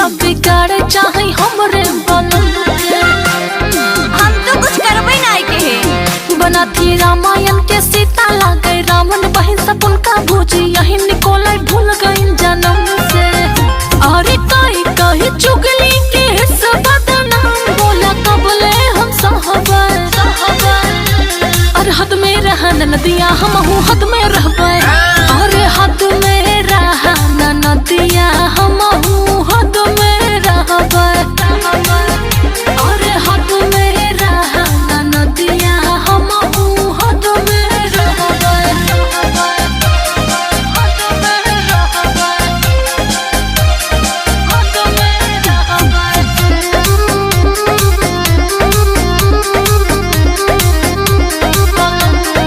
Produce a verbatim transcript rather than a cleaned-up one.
बिगाड़े चाहे हमरे बलम के। हम तो कुछ करबे नाई के है। बनाथी रामायण के सीता लागे रावण बहिन सपन का भूजी यही निकोले भूल गई जन्म से। अरे कई कही चुगली के इस बदनाम बोला कबले हम सहबे, सहबे। अरे हद में रहा ननदिया हमहू हद में रहबे। अरे हद में रहा ननदिया हम